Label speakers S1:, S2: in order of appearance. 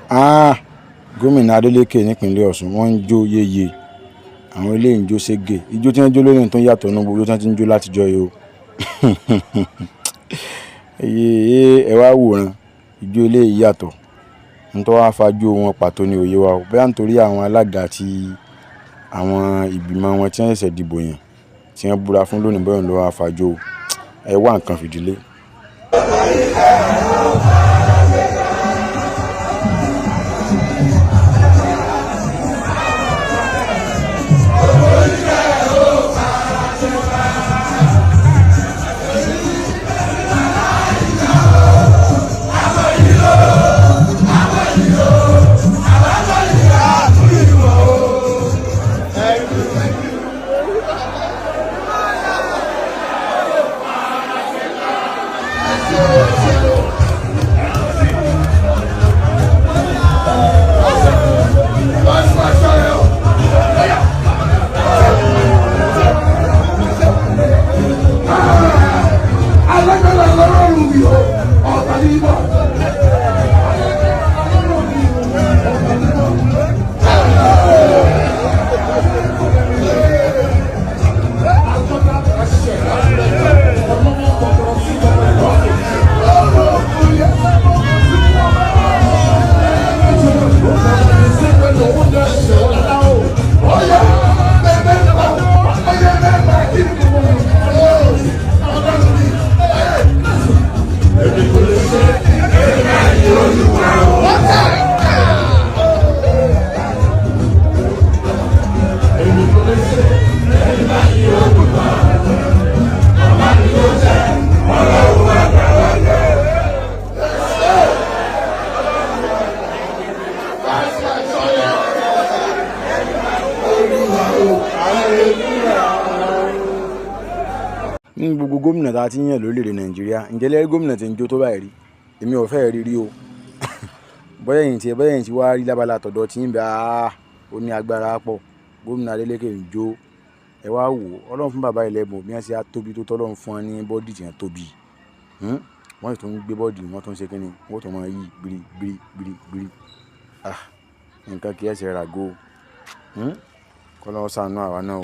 S1: Ah, gómìnà Adeleke nípínlẹ̀ Ọ̀ṣun, wọ́n ń jó yéye. Àwọn eléyìí ń jó ségè. Ijó tí wọ́n jó lónìí tó ń yàtọ̀ nínú gbogbo tí wọ́n ti ń jó látijọ́ yìí o. Ẹ wá wòran, ijó eléyìí yàtọ̀. Ohun tó wá fa jó wọn pàtó ní òye wa o. Bóyá nítorí àwọn alága àti àwọn ìgbìmọ̀ wọn tí wọ́n ṣẹ̀ṣẹ̀ dìbò yàn, tí wọ́n búra fún lónìí, bóyá òun ló wá fa jó. Ẹ wá nǹkan fìdílé.
S2: Alágbára lọ́rùn mi o, ọ̀tá ní bọ̀.
S1: Ní gbogbo gómìnà tá a ti yàn lórílẹ̀‐èdè Nàìjíríà, ǹjẹ́ lẹ́rí gómìnà tí ń jó tó báyìí rí? Èmi ò fẹ́ rí rí o. Bóyá ẹ̀yin tí wá rí lábala tọ̀dọ̀ tí ń bẹ, ó ní agbára pọ̀. Gómìnà Adeleke ń jó. Ẹ wá wò ó, Ọlọ́run fún bàbá ilẹ̀ bùn bí wọ́n ṣe á tóbi tó tọ́lọ́run fún wọn ní body tí wọ́n tóbi. Wọ́n sì tún ń gbé body, wọ́n tún ń ṣe kíni, wọ́n tún máa yí gbiri gbiri gbiri gbiri. Ah, nǹkan kì í ṣe ràgó. Kọ́lọ́run ṣàánú àwa náà o.